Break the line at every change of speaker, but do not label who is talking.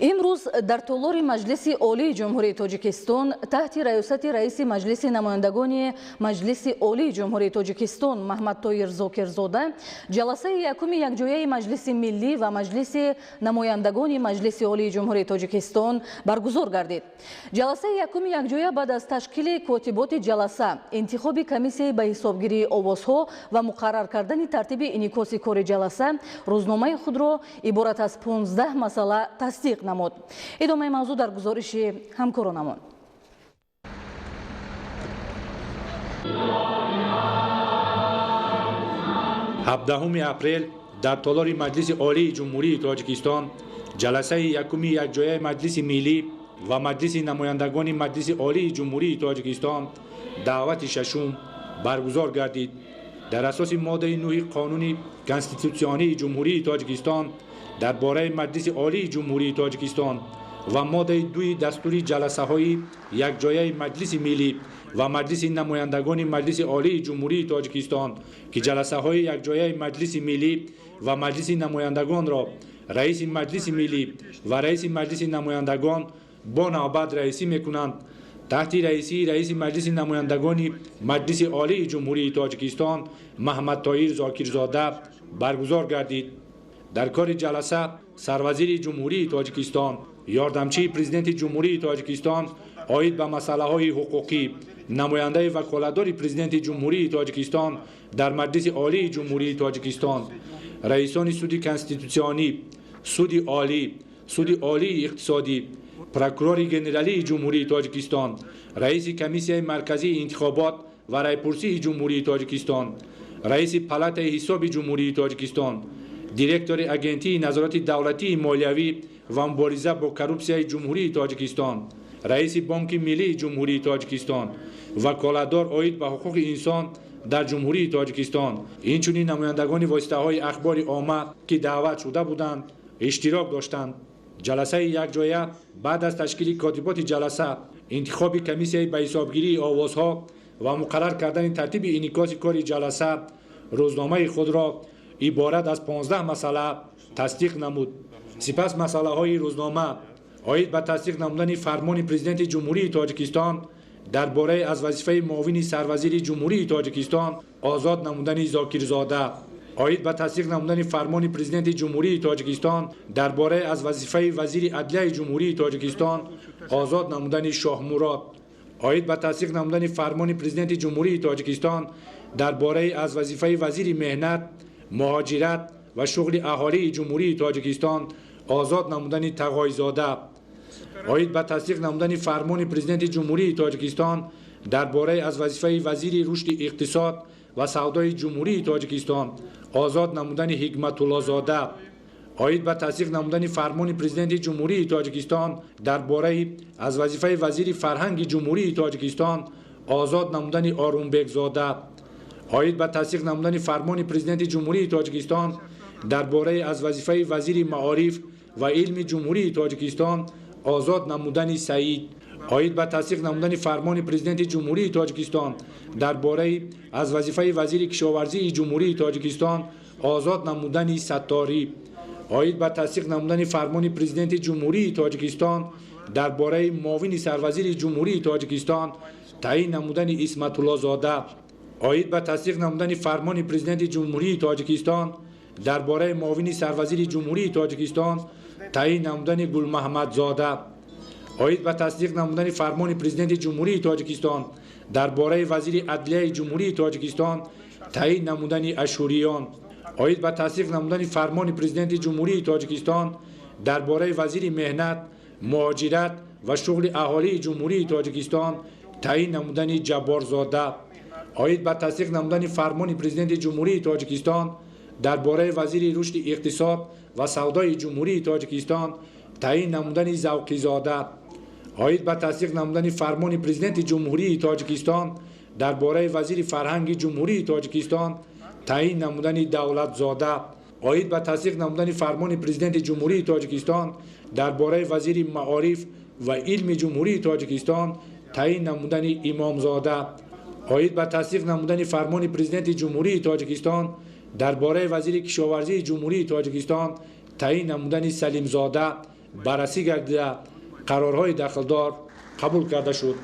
Имрӯз дар толори Маҷлиси Олии Ҷумҳурии Тоҷикистон таҳти раёсати раиси Маҷлиси намояндагони Маҷлиси Олии Ҷумҳурии Тоҷикистон Маҳмадтоир Зокирзода ҷаласаи якуми якҷояи Маҷлиси Миллӣ ва Маҷлиси намояндагони Маҷлиси Олии Ҷумҳурии Тоҷикистон баргузор гардид. Ҷаласаи якуми якҷоя баъд аз ташкили котиботи ҷаласа, интихоби комиссияи ба ҳисобгирии овозҳо ва муқаррар кардани тартиби инъикоси кори ҷаласа рӯзномаи худро иборат аз 15 масъала тасдиқ намуд. Идомаи мавзӯъ дар гузориши ҳамкоронамон.
17 апрел дар толори Маҷлиси Олии Ҷумҳурии Тоҷикистон ҷаласаи якуми якҷояи Маҷлиси Миллӣ ва Маҷлиси намояндагони Маҷлиси Олии Ҷумҳурии Тоҷикистон даъвати шашум баргузор гардид. Дар асоси моддаи 9 Қонуни Конститутсионии Ҷумҳурии Тоҷикистон дар бораи Маҷлиси Олии Ҷумҳурии Тоҷикистон ва моддаи 2 дастури ҷаласаҳои якҷояи Маҷлиси Миллӣ ва Маҷлиси намояндагони Маҷлиси Олии Ҷумҳурии Тоҷикистон, ки ҷаласаҳои якҷояи Маҷлиси Миллӣ ва Маҷлиси намояндагонро раиси Маҷлиси Миллӣ ва раиси Маҷлиси намояндагон бо навбат раисӣ мекунанд, таҳти раисии раиси Маҷлиси намояндагони Маҷлиси Олии Ҷумҳурии Тоҷикистон Маҳмадтоир Зокирзода баргузор гардид. Дар кори ҷаласа сарвазири Ҷумҳурии Тоҷикистон, ёрдамчии президенти Ҷумҳурии Тоҷикистон оид ба масъалаҳои ҳуқуқӣ, намояндаи ваколатдори президенти Ҷумҳурии Тоҷикистон дар Маҷлиси Олии Ҷумҳурии Тоҷикистон, раисони Суди Конститутсионӣ, Суди Олӣ, Суди Олии Иқтисодӣ, прокурори генералии Ҷумҳурии Тоҷикистон, раиси Комиссияи марказии интихобот ва райпурсии Ҷумҳурии Тоҷикистон, раиси Палатаи ҳисоби Ҷумҳурии Тоҷикистон, директори Агентии назорати давлатии молиявӣ ва мубориза бо коррупсияи Ҷумҳурии Тоҷикистон, раиси Бонки Миллии Ҷумҳурии Тоҷикистон, ваколатдор оид ба ҳуқуқи инсон дар Ҷумҳурии Тоҷикистон, инчунин намояндагони воситаҳои ахбори омма, ки даъват шуда буданд, иштирок доштанд. Ҷаласаи якҷоя баъд аз ташкили котиботи ҷаласа, интихоби комиссияи ба ҳисобгирии овозҳо ва муқаррар кардани тартиби инъикоси кори ҷаласа рӯзномаи худро иборат аз 15 масъала тасдиқ намуд. Сипас масъалаҳои рӯзнома оид ба тасдиқ намудани фармони президенти Ҷумҳурии Тоҷикистон дар бораи аз вазифаи муовини сарвазири Ҷумҳурии Тоҷикистон озод намудани Зокирзода, оид ба тасдиқ намудани фармони президенти Ҷумҳурии Тоҷикистон дар бораи аз вазифаи вазири адлияи Ҷумҳурии Тоҷикистон озод намудани Шоҳмурод, оид ба тасдиқ намудани фармони президенти Ҷумҳурии Тоҷикистон дар бораи аз вазифаи вазири меҳнат, муҳоҷират ва шуғли аҳолии Ҷумҳурии Тоҷикистон озод намудани Тағойзода, оид ба тасдиқ намудани фармони президенти Ҷумҳурии Тоҷикистон дар бораи аз вазифаи вазири рушди иқтисод ва савдои Ҷумҳурии Тоҷикистон озод намудани Ҳикматуллозода, оид ба тасдиқ намудани фармони президенти Ҷумҳурии Тоҷикистон дар бораи аз вазифаи вазири фарҳанги Ҷумҳурии Тоҷикистон озод намудани Орумбекзода, оид ба тасдиқ намудани фармони президенти Ҷумҳурии Тоҷикистон дар бораи аз вазифаи вазири маориф ва илми Ҷумҳурии Тоҷикистон озод намудани Саид, оид ба тасдиқ намудани фармони президенти Ҷумҳурии Тоҷикистон дар бораи аз вазифаи вазири кишоварзии Ҷумҳурии Тоҷикистон озод намудани Сатторӣ, оид ба тасдиқ намудани фармони президенти Ҷумҳурии Тоҷикистон дар бораи муовини сарвазири Ҷумҳурии Тоҷикистон таъин намудани Исматуллозода, оид ба тасдиқ намудани фармони президенти Ҷумҳурии Тоҷикистон дар бораи муовини сарвазири Ҷумҳурии Тоҷикистон таъин намудани Гулмаҳмадзода, оид ба тасдиқ намудани фармони президенти Ҷумҳурии Тоҷикистон дар бораи вазири адлияи Ҷумҳурии Тоҷикистон таъин намудани Ашуриён, оид ба тасдиқ намудани фармони президенти Ҷумҳурии Тоҷикистон дар бораи вазири меҳнат, муҳоҷират ва шуғли аҳолии Ҷумҳурии Тоҷикистон таъин намудани Ҷабборзода, оид ба тасдиқ намудани фармони президенти Ҷумҳурии Тоҷикистон дар бораи вазири рушди иқтисод ва савдои Ҷумҳурии Тоҷикистон таъин намудани Завқизода, оид ба тасдиқ намудани фармони президенти Ҷумҳурии Тоҷикистон дар бораи вазири фарҳанги Ҷумҳурии Тоҷикистон таъин намудани Давлатзода, оид ба тасдиқ намудани фармони президенти Ҷумҳурии Тоҷикистон дар бораи вазири маориф ва илми Ҷумҳурии Тоҷикистон таъин намудани Имомзода, оид ба тасдиқ намудани фармони президенти Ҷумҳурии Тоҷикистон дар бораи вазири кишоварзии Ҷумҳурии Тоҷикистон таъин намудани Салимзода Баррасӣ гардида, қарорҳои дахлдор қабул карда шуд.